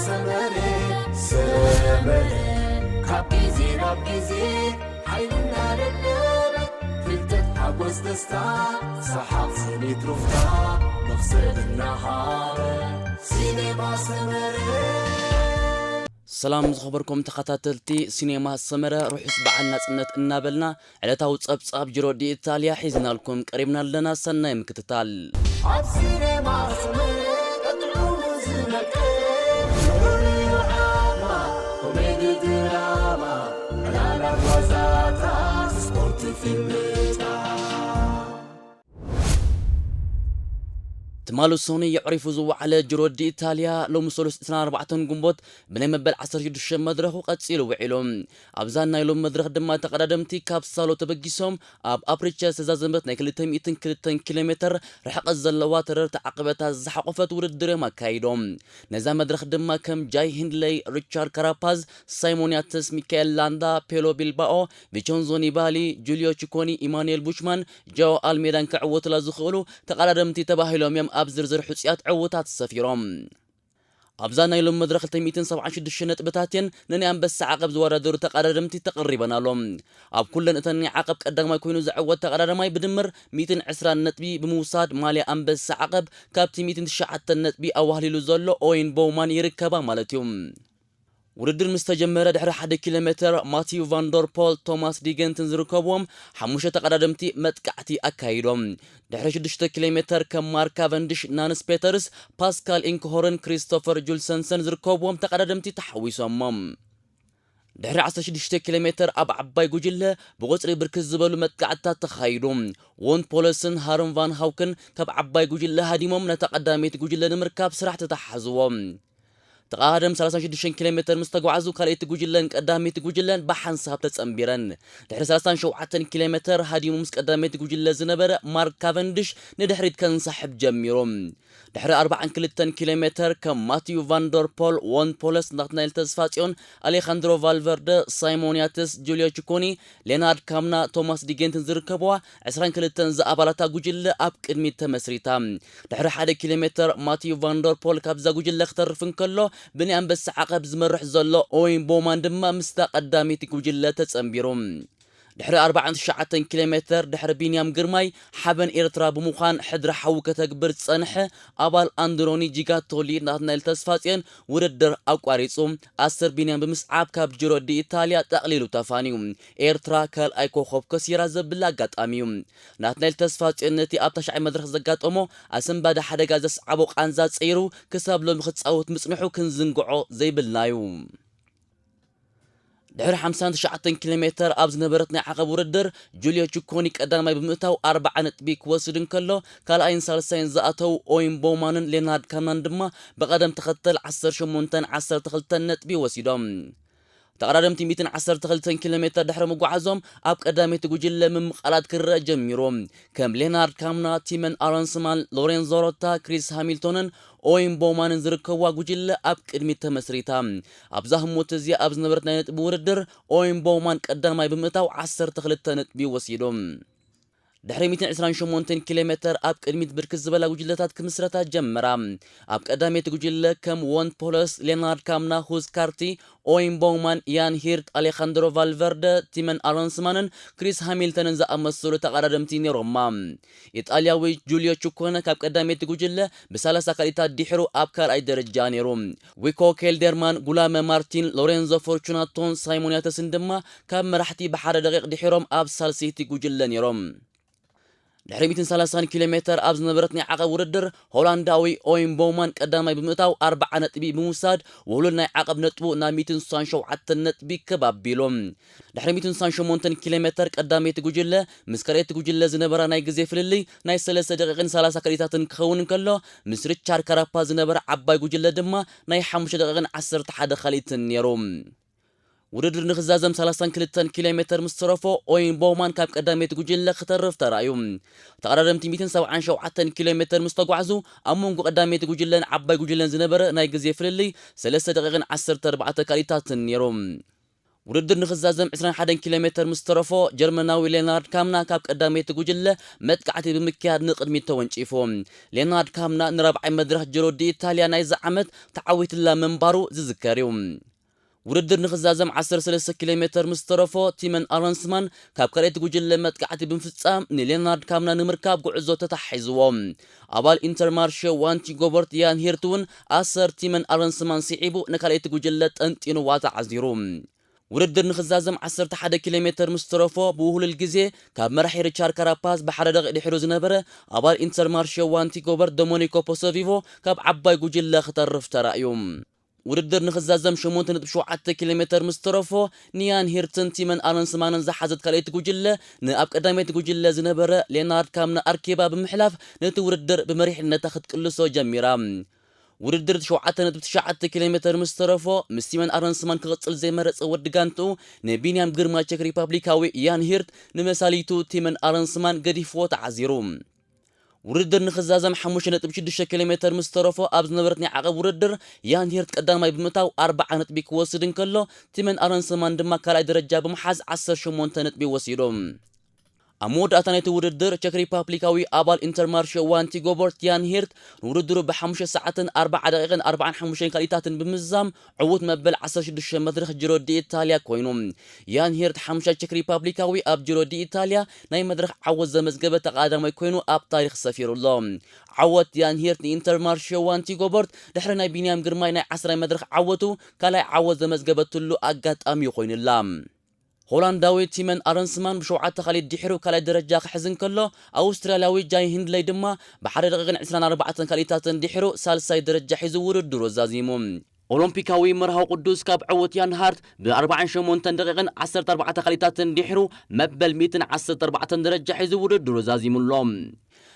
ሰመረ ሰመረ ካብ ግዜ ናብ ግዜ ሓይልና ደለበ ፍልጠት ሓጎስ ደስታ ሰሓቕ ስኒት ሩፍታ መኽሰብ እናሃረ ሲኔማ ሰመረ። ሰላም ዝኸበርኩም ተኸታተልቲ ሲኔማ ሰመረ፣ ርሑስ በዓል ናጽነት እናበልና ዕለታዊ ጸብጻብ ጅሮ ዲ ኢታልያ ሒዝናልኩም ቀሪብና ኣለና። ሰናይ ምክትታል። ኣብ ሲኔማ ሰመረ ቀጥዑ ዝነቀ ርዑ ዓማ ኮሜዲ ድራማ ዕላላት ዋዛታት ስፖርት ፊልምታት ትማሊ ሰኑይ የዕሪፉ ዝወዓለ ጅሮ ዲ ኢታልያ ሎሚ ሰሉስ ዕስራን ኣርባዕተን ግንቦት ብናይ መበል ዓሰርተ ሽዱሽተ መድረኹ ቀጺሉ ውዒሉ። ኣብዛ ናይ ሎም መድረኽ ድማ ተቐዳደምቲ ካብ ሳሎ ተበጊሶም ኣብ ኣፕሪቸ ዝተዛዘመት ናይ ክልተ ሚእትን ክልተን ኪሎ ሜትር ርሕቐት ዘለዋ ተረርቲ ዓቐበታት ዝሓቖፈት ውድድር እዮም ኣካይዶም። ነዛ መድረኽ ድማ ከም ጃይ ሂንድለይ፣ ሪቻርድ ካራፓዝ፣ ሳይሞን ያትስ፣ ሚካኤል ላንዳ፣ ፔሎ ቢልባኦ፣ ቪቸንዞ ኒባሊ፣ ጁልዮ ቺኮኒ፣ ኢማኑኤል ቡችማን፣ ጃኦ ኣልሜዳን ክዕወቱላ ዝኽእሉ ተቐዳደምቲ ተባሂሎም እዮም ኣብ ዝርዝር ሕጹያት ዕውታት ሰፊሮም። ኣብዛ ናይ ሎም መድረኽ ክልተ ሚእትን ሰብዓን ሽዱሽተ ነጥብታት እየን ንናይ ኣንበሳ ዓቐብ ዝወዳደሩ ተቐዳደምቲ ተቐሪበን ኣሎ። ኣብ ኩለን እተን ናይ ዓቐብ ቀዳማይ ኮይኑ ዝዕወት ተቐዳዳማይ ብድምር ሚእትን ዕስራን ነጥቢ ብምውሳድ ማልያ ኣንበሳ ዓቐብ ካብቲ ሚእትን ትሽዓተን ነጥቢ ኣዋህሊሉ ዘሎ ኦይን ቦውማን ይርከባ ማለት እዩ። ውድድር ምስ ተጀመረ ድሕሪ ሓደ ኪሎ ሜትር ማቲዩ ቫንደርፖል፣ ቶማስ ዲገንትን ዝርከብዎም ሓሙሽተ ተቐዳደምቲ መጥቃዕቲ ኣካይዶም። ድሕሪ ሽዱሽተ ኪሎ ሜትር ከም ማርክ ካቨንድሽ፣ ናንስ ፔተርስ፣ ፓስካል ኢንክሆርን ክሪስቶፈር ጁልሰንሰን ዝርከብዎም ተቐዳደምቲ ተሓዊሶሞም። ድሕሪ ዓሰርተ ሽዱሽተ ኪሎ ሜትር ኣብ ዓባይ ጉጅለ ብቑጽሪ ብርክት ዝበሉ መጥቃዕትታት ተኻይዱ። ዎን ፖለስን ሃርን ቫን ሃውክን ካብ ዓባይ ጉጅለ ሃዲሞም ነታ ቀዳመይቲ ጉጅለ ንምርካብ ስራሕ ተተሓዝዎም። ተቐዳደም ሰላሳን ሽዱሽተን ኪሎ ሜትር ምስ ተጓዓዙ ካልኣይቲ ጉጅለን ቀዳመይቲ ጉጅለን ብሓንሳብ ተጸንቢረን። ድሕሪ ሰላሳን ሸውዓተን ኪሎ ሜትር ሃዲሙ ምስ ቀዳመይቲ ጉጅለ ዝነበረ ማርክ ካቨንድሽ ንድሕሪት ከንሳሕብ ጀሚሩ። ድሕሪ ኣርባዓን ክልተን ኪሎ ሜትር ከም ማቲዩ ቫንደርፖል፣ ዎን ፖለስ፣ ናትናኤል ተስፋጽዮን፣ ኣሌኻንድሮ ቫልቨርደ፣ ሳይሞን ያትስ፣ ጁልዮ ቺኮኒ፣ ሌናርድ ካምና፣ ቶማስ ዲጌንትን ዝርከብዋ ዕስራን ክልተን ዝኣባላታ ጉጅለ ኣብ ቅድሚት ተመስሪታ። ድሕሪ ሓደ ኪሎ ሜትር ማቲዩ ቫንደርፖል ካብዛ ጉጅለ ክተርፍ እንከሎ ብናይ ኣንበሳ ዓቐብ ዝመርሕ ዘሎ ኦይን ቦማን ድማ ምስታ ቀዳመይቲ ጉጅለ ተጸንቢሩ። ድሕሪ ኣርባዓን ትሽዓተን ኪሎ ሜትር ድሕሪ ቢንያም ግርማይ ሓበን ኤርትራ ብምዃን ሕድሪ ሓዊ ከተግብር ዝጸንሐ ኣባል ኣንድሮኒ ጂጋቶሊ ናትናኤል ተስፋጽዮን ውድድር ኣቋሪጹ ኣሰር ቢንያም ብምስዓብ ካብ ጅሮ ዲ ኢታልያ ጠቕሊሉ ተፋንዩ። ኤርትራ ካልኣይ ኮኾብ ከሲራ ዘብል ኣጋጣሚ እዩ። ናትናኤል ተስፋጽዮን ነቲ ኣብ ታሽዓይ መድረኽ ዘጋጠሞ ኣሰንባዲ ሓደጋ ዘስዓቦ ቃንዛ ጸይሩ ክሳብ ሎሚ ክጻወት ምጽንሑ ክንዝንግዖ ዘይብልና እዩ። ድሕሪ ሓምሳን ትሽዓተን ኪሎ ሜትር ኣብ ዝነበረት ናይ ዓቐብ ውድድር ጁልዮ ቹኮኒ ቀዳማይ ብምእታው ኣርብዓ ነጥቢ ክወስድ እንከሎ ካልኣይን ሳልሳይን ዝኣተው ኦይን ቦውማንን ሌናርድ ካምናን ድማ ብቐደም ተኸተል ዓሰርተ ሸሞንተን ዓሰርተ ክልተን ነጥቢ ወሲዶም። ተቐዳደምቲ ሚእትን ዓሰርተ ክልተን ኪሎ ሜትር ድሕሪ ምጉዓዞም ኣብ ቀዳመይቲ ጉጅለ ምምቓላት ክረአ ጀሚሩ። ከም ሌናርድ ካምና፣ ቲመን ኣሮንስማን፣ ሎሬንዞ ሮታ፣ ክሪስ ሃሚልቶንን ኦይን ቦውማንን ዝርከብዋ ጉጅለ ኣብ ቅድሚት ተመስሪታ። ኣብዛ ህሞት እዚኣ ኣብ ዝነበረት ናይ ነጥቢ ውድድር ኦይን ቦውማን ቀዳማይ ብምእታው ዓሰርተ ክልተ ነጥቢ ወሲዱ። ድሕሪ ሚእትን ዕስራን ሸሞንተን ኪሎ ሜትር ኣብ ቅድሚት ብርክት ዝበላ ጉጅለታት ክምስረታ ጀመራ። ኣብ ቀዳመይቲ ጉጅለ ከም ዎን ፖለስ፣ ሌናርድ ካምና፣ ሁዝ ካርቲ፣ ኦይን ቦውማን፣ ያን ሂርት፣ ኣሌኻንድሮ ቫልቨርደ፣ ቲመን ኣሮንስማንን ክሪስ ሃሚልተንን ዝኣመሰሉ ተቐዳደምቲ ነይሮማ። ኢጣልያዊ ጁልዮ ቹኮነ ካብ ቀዳመይቲ ጉጅለ ብሰላሳ ካልኢታት ድሒሩ ኣብ ካልኣይ ደረጃ ነይሩ። ዊኮ ኬልደርማን፣ ጉላመ ማርቲን፣ ሎሬንዞ ፎርቹናቶን ሳይሞን ያተስን ድማ ካብ መራሕቲ ብሓደ ደቂቕ ድሒሮም ኣብ ሳልሰይቲ ጉጅለ ነይሮም። ድሕሪ ሚእትን ሰላሳን ኪሎ ሜተር ኣብ ዝነበረት ናይ ዓቐብ ውድድር ሆላንዳዊ ኦይን ቦውማን ቀዳማይ ብምእታው ኣርብዓ ነጥቢ ብምውሳድ ውህሉል ናይ ዓቐብ ነጥቡ ናብ ሚእትን ስሳን ሸውዓተን ነጥቢ ከብ ኣቢሉ። ድሕሪ ሚእትን ስሳን ሸሞንተን ኪሎ ሜተር ቀዳመይቲ ጉጅለ ምስ ካልኣይቲ ጉጅለ ዝነበራ ናይ ግዜ ፍልልይ ናይ ሰለስተ ደቂቕን ሰላሳ ካልኢታትን ክኸውን እንከሎ ምስ ሪቻርድ ካራፓ ዝነበረ ዓባይ ጉጅለ ድማ ናይ ሓሙሽተ ደቂቕን ዓሰርተ ሓደ ካልኢትን ነይሩ። ውድድር ንኽዛዘም ሰላሳን ክልተን ኪሎ ሜተር ምስ ተረፎ ኦይን ቦውማን ካብ ቀዳመይቲ ጉጅለ ክተርፍ ተራእዩ። ተቐዳደምቲ ሚእትን ሰብዓን ሸውዓተን ኪሎ ሜተር ምስ ተጓዕዙ ኣብ መንጎ ቀዳመይቲ ጉጅለን ዓባይ ጉጅለን ዝነበረ ናይ ግዜ ፍልልይ ሰለስተ ደቂቕን ዓሰርተ ኣርባዕተ ካልኢታትን ነይሩ። ውድድር ንኽዛዘም ዕስራን ሓደን ኪሎ ሜተር ምስ ተረፎ፣ ጀርመናዊ ሌናርድ ካምና ካብ ቀዳመይቲ ጉጅለ መጥቃዕቲ ብምክያድ ንቕድሚት ተወንጪፉ። ሌናርድ ካምና ንራብዓይ መድረኽ ጅሮ ዲ ኢታልያ ናይዚ ዓመት ተዓዊትላ ምንባሩ ዝዝከር እዩ። ውድድር ንኽዛዘም ዓሰርተ ሰለስተ ኪሎ ሜተር ምስ ተረፎ፣ ቲመን ኣረንስማን ካብ ካልኣይቲ ጉጅለ መጥቃዕቲ ብምፍጻም ንሌናርድ ካምና ንምርካብ ጉዕዞ ተታሒዝዎ። ኣባል ኢንተርማርሼ ዋንቲ ጎበርት ያን ሂርት እውን ኣሰር ቲመን ኣረንስማን ስዒቡ ንካልኣይቲ ጉጅለ ጠንጢንዋ ተዓዚሩ። ውድድር ንኽዛዘም ዓሰርተ ሓደ ኪሎ ሜተር ምስ ተረፎ ብውህሉል ግዜ ካብ መራሒ ሪቻርድ ካራፓዝ ብሓደ ደቂቕ ድሒሩ ዝነበረ ኣባል ኢንተርማርሼ ዋንቲ ጎበርት ዶሞኒኮ ፖሶቪቮ ካብ ዓባይ ጉጅለ ክተርፍ ተራእዩ። ውድድር ንኽዛዘም ሸሞንተ ነጥቢ ሸውዓተ ኪሎ ሜተር ምስ ተረፎ ንያን ሂርትን ቲመን ኣረንስማንን ዝሓዘት ካልኣይቲ ጉጅለ ንኣብ ቀዳመይቲ ጉጅለ ዝነበረ ሌናርድ ካምና ኣርኪባ ብምሕላፍ ነቲ ውድድር ብመሪሕነታ ክትቅልሶ ጀሚራ። ውድድር ሸውዓተ ነጥቢ ትሽዓተ ኪሎ ሜተር ምስ ተረፎ ምስ ቲመን ኣረንስማን ክቕጽል ዘይመረጸ ወዲ ጋንትኡ ንቢንያም ግርማ ቸክ ሪፓብሊካዊ ያን ሂርት ንመሳሊቱ ቲመን ኣረንስማን ገዲፍዎ ተዓዚሩ። ውድድር ንኽዛዘም ሓሙሽተ ነጥቢ ሽዱሽተ ኪሎ ሜተር ምስ ተረፎ ኣብ ዝነበረት ናይ ዓቐብ ውድድር ያን ሂርት ቀዳማይ ብምእታው ኣርብዓ ነጥቢ ክወስድ እንከሎ ቲመን ኣረንስማን ድማ ካልኣይ ደረጃ ብምሓዝ ዓሰርተ ሸሞንተ ነጥቢ ወሲዱ። ኣብ መወዳእታ ናይቲ ውድድር ቸክ ሪፓብሊካዊ ኣባል ኢንተርማርሼ ዋንቲ ጎበርት ያን ሂርት ንውድድሩ ብሓሙሽተ ሰዓትን ኣርብዓ ደቂቕን ኣርብዓን ሓሙሽተን ካልኢታትን ብምዝዛም ዕዉት መበል ዓሰርተ ሽዱሽተ መድረኽ ጅሮ ዲ ኢታልያ ኮይኑ። ያን ሂርት ሓሙሻይ ቸክ ሪፓብሊካዊ ኣብ ጅሮ ዲ ኢታልያ ናይ መድረኽ ዓወት ዘመዝገበ ተቐዳዳማይ ኮይኑ ኣብ ታሪኽ ሰፊሩ ኣሎ። ዓወት ያን ሂርት ንኢንተርማርሼ ዋንቲ ጎበርት ድሕሪ ናይ ቢንያም ግርማይ ናይ ዓስራይ መድረኽ ዓወቱ ካልኣይ ዓወት ዘመዝገበትሉ ኣጋጣሚ ኮይኑላ። ሆላንዳዊ ቲመን ኣረንስማን ብሸውዓተ ካልኢት ድሒሩ ካልኣይ ደረጃ ክሕዝ እንከሎ፣ ኣውስትራልያዊ ጃይ ሂንድለይ ድማ ብሓደ ደቂቕን ዕስራን ኣርባዕተን ካልኢታትን ድሒሩ ሳልሳይ ደረጃ ሒዙ ውድድሩ ዛዚሙ። ኦሎምፒካዊ መርሃዊ ቅዱስ ካብ ዕውት ያን ሃርት ብ48 ደቂቕን ዓሰርተ ኣርባዕተ ካልኢታትን ድሒሩ መበል ሚእትን ዓሰርተ ኣርባዕተን ደረጃ ሒዙ ውድድሩ ዛዚሙ ኣሎ።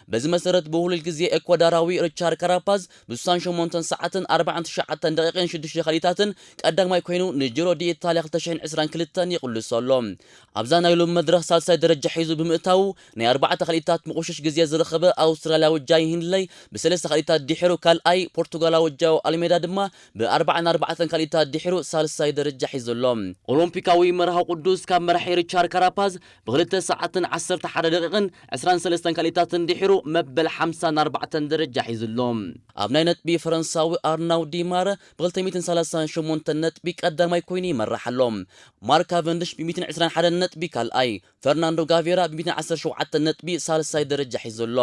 በዚ መሰረት ብውህሉል ግዜ ኤኳዳራዊ ሪቻርድ ካራፓዝ ብ68 ሰዓትን ኣርባዓን ትሽዓተን ደቂቕን ሽዱሽተ ካልኢታትን ቀዳማይ ኮይኑ ንጅሮ ዲ ኢታልያ ክልተ ሽሕን ዕስራን ክልተን ይቕልሶ ኣሎ። ኣብዛ ናይ ሎሚ መድረኽ ሳልሳይ ደረጃ ሒዙ ብምእታዉ ናይ ኣርባዕተ ካልኢታት ምቑሽሽ ግዜ ዝረኸበ ኣውስትራልያዊ ጃይ ሂንድለይ ብሰለስተ ካልኢታት ድሒሩ ካልኣይ፣ ፖርቱጋላዊ ጃዮ ኣልሜዳ ድማ ብ44 ካልኢታት ድሒሩ ሳልሳይ ደረጃ ሒዙ ኣሎ። ኦሎምፒካዊ መርሃዊ ቅዱስ ካብ መራሒ ሪቻርድ ካራፓዝ ብክልተ ሰዓትን ዓሰርተ ሓደ ደቂቕን ዕስራን ሰለስተን ካልኢታትን ድሒሩ መበል ሓምሳን ኣርባዕተን ደረጃ ሒዙ ኣሎ። ኣብ ናይ ነጥቢ ፈረንሳዊ ኣርናው ዲማረ ብ238 ነጥቢ ቀዳማይ ኮይኑ ይመርሕ ኣሎ። ማርክ ካቨንድሽ ብ121 ነጥቢ ካልኣይ፣ ፈርናንዶ ጋቬራ ብ117 ነጥቢ ሳልሳይ ደረጃ ሒዙ ኣሎ።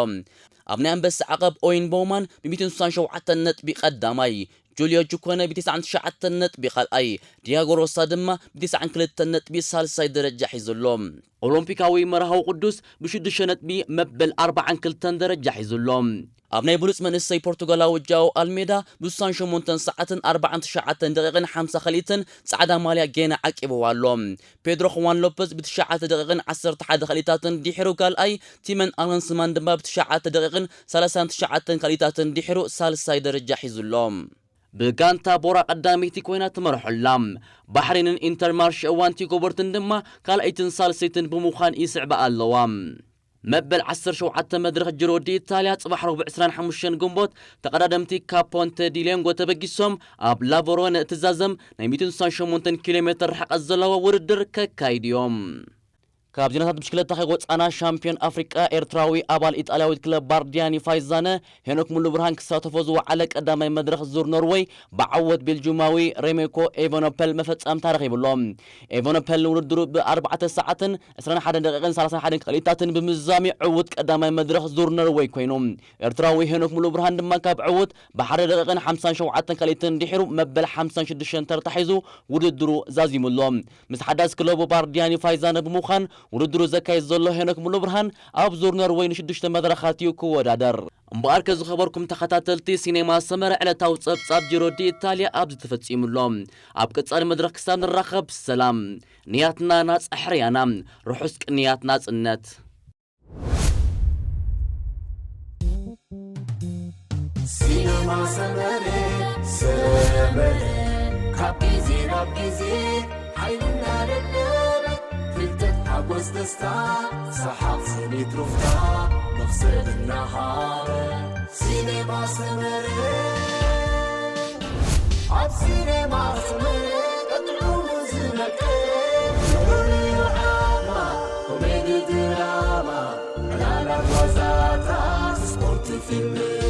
ኣብ ናይ ኣንበሳ ዓቐብ ኦይን ቦውማን ብ167 ነጥቢ ቀዳማይ፣ ጁልዮ ጁኮነ ብ99 ነጥቢ ካልኣይ፣ ዲያጎ ሮሳ ድማ ብ92 ነጥቢ ሳልሳይ ደረጃ ሒዙ ኣሎ። ኦሎምፒካዊ መርሃዊ ቅዱስ ብ6 ነጥቢ መበል ኣርባዓን ክልተን ደረጃ ሒዙ ኣሎ። ኣብ ናይ ብሉጽ መንእሰይ ፖርቱጋላዊ ጃኦ ኣልሜዳ ብ68 ሰዓትን ኣርባዓን ትሽዓተን ደቂቕን ሓምሳ ካልኢትን ጻዕዳ ማልያ ጌና ዓቂብዋ ኣሎ። ፔድሮ ክዋን ሎፐዝ ብ9 ደቂቕን ዓሰርተ ሓደ ካልኢታትን ድሒሩ ካልኣይ፣ ቲመን ኣረንስማን ድማ ብ9 ደቂቕን ሰላሳን ትሽዓተን ካልኢታትን ድሒሩ ሳልሳይ ደረጃ ሒዙ ኣሎ። ብጋንታ ቦራ ቀዳመይቲ ኮይና ትመርሖ ኣላ። ባሕሬንን ኢንተርማርሽ ዋንቲ ጎበርትን ድማ ካልኣይትን ሳልሰይትን ብምዃን ይስዕባ ኣለዋ። መበል ዓሰርተ ሸውዓተ መድረኽ ጅሮ ዲ ኢታልያ ጽባሕ ረቡዕ ዕስራን ሓሙሽተን ግንቦት ተቐዳደምቲ ካብ ፖንተ ዲ ሌንጎ ተበጊሶም ኣብ ላቮሮነ እትዛዘም ናይ ሚእትን ስሳን ሸሞንተን ኪሎ ሜትር ርሕቀት ዘለዋ ውድድር ከካይዱ እዮም። ካብ ዜናታት ብሽክለታ ከይወጻና ሻምፒዮን ኣፍሪቃ ኤርትራዊ ኣባል ኢጣልያዊት ክለብ ባርዲያኒ ፋይዛነ ሄኖክ ሙሉ ብርሃን ክሳተፎ ዝወዓለ ቀዳማይ መድረኽ ዙር ኖርወይ ብዓወት ቤልጁማዊ ሬሜኮ ኤቨኖፐል መፈጸምታ ረኺቡ ኣሎ። ኤቨኖፐል ንውድድሩ ብ4 ሰዓትን ዕስራን ሓደን ደቂቕን ሰላሳን ሓደን ካልኢታትን ብምዝዛም ዕዉት ቀዳማይ መድረኽ ዙር ኖርወይ ኮይኑ። ኤርትራዊ ሄኖክ ሙሉ ብርሃን ድማ ካብ ዕዉት ብሓደ ደቂቕን ሓምሳን ሸውዓተን ካልኢትን ድሒሩ መበል ሓምሳን ሽዱሽተን ተርታ ሒዙ ውድድሩ ዛዚሙ ኣሎ። ምስ ሓዳስ ክለቡ ባርዲያኒ ፋይዛነ ብምዃን ውድድሩ ዘካይድ ዘሎ ሄኖክ ሙሉ ብርሃን ኣብ ዙር ኖርወይ ንሽዱሽተ መድረኻት እዩ ክወዳደር። እምበኣርከ ዝኸበርኩም ተኸታተልቲ ሲኔማ ሰመረ ዕለታዊ ጸብጻብ ጅሮ ዲ ኢታልያ ኣብዚ ተፈጺሙ ኣሎ። ኣብ ቀጻሊ መድረኽ ክሳብ ንራኸብ ሰላም። ንያትና ናጽ ሕርያና፣ ርሑስ ቅንያት ናጽነት። ሲነማ ሰመረ፣ ሰመረ፣ ካብ ግዜ ናብ ግዜ ሓይልና ለለበ፣ ፍልጠት ሓጎስ ደስታ፣ ሰሓቕ ስኒት ሩፍታ፣ መኽሰብ እናሃበ። ሲነማ ሰመረ፣ ኣብ ሲነማ ሰመረ፣ ቀጥዑ ዝመቀ Filme